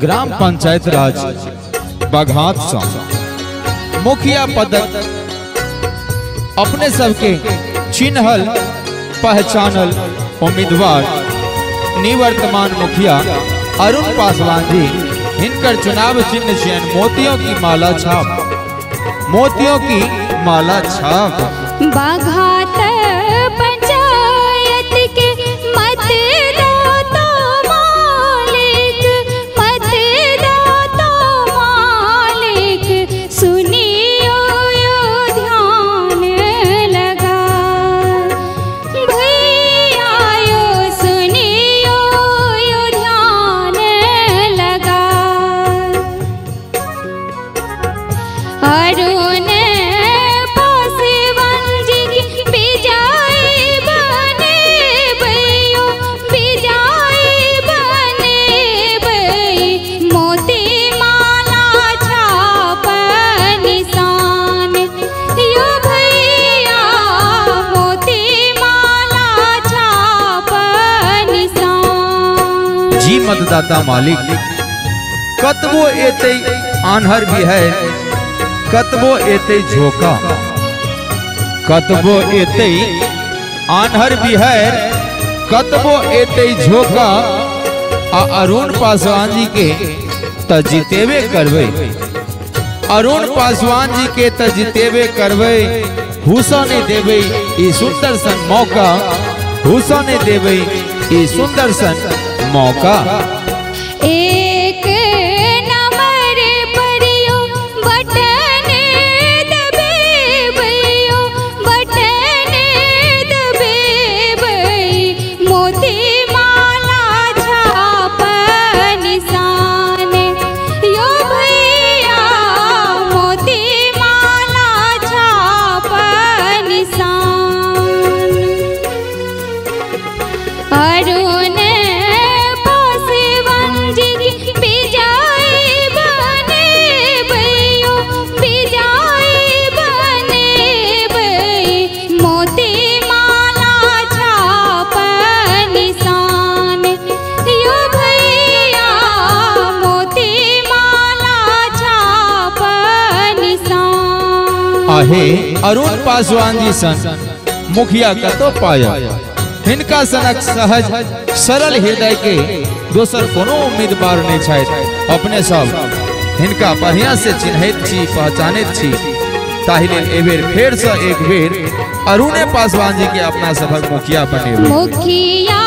ग्राम पंचायत राज बघात सँ मुखिया पदक अपने सबके चिन्हल पहचानल उम्मीदवार निवर्तमान मुखिया अरुण पासवान जी, हिनकर चुनाव चिन्ह छियनि मोतियों की माला छाप, मोतियों की माला छाप। बघात पंचायत के मतदाता मालिक, मतदाता मालिक सुनियो यो ध्यान लगा, भैया यो सुनियो यो ध्यान लगा। अरुण पासवान जी की विजय बने भैयो, विजय बने भई, मोती माला छाप निशान यो भैया, मोती माला छाप निशान। जी मतदाता मालिक, कतबो एतै आन्हर भी है, कतबो एतै झोंका, कतबो एतै आन्हर भी है, कतबो एतै झोंका, आ अरुण पासवान जी के त जितेबे करबै, अरुण पासवान जी के त जितेबे करबै, हुसा नहीं देबै ई सुंदर सन मौका, हुसा नहीं देबै ई सुंदर सन मौका। एक नंबर पर यो बटन दबेबैयो, बटन दबेबै, मोती माला छाप निशान यो भैया, मोती माला छाप निशान। अरुण पासवान जी की विजय बने भैयो, विजय बने भई, मोती माला छाप निशान यो भैया, मोती माला छाप निशान। आहे अरुण पासवान जी सन मुखिया कतो पाया, हिनका सनक सहज सरल हृदय के दोसर कोनो उम्मीदवार नहीं छथि। अपने सब हिनका बढ़िया से चिन्हैत छी, पहचानैत छी, ताहि लेल एहि बेर फेर से एक बेर अरुणे पासवान जी के अपना सभक मुखिया बनेबै। मुखिया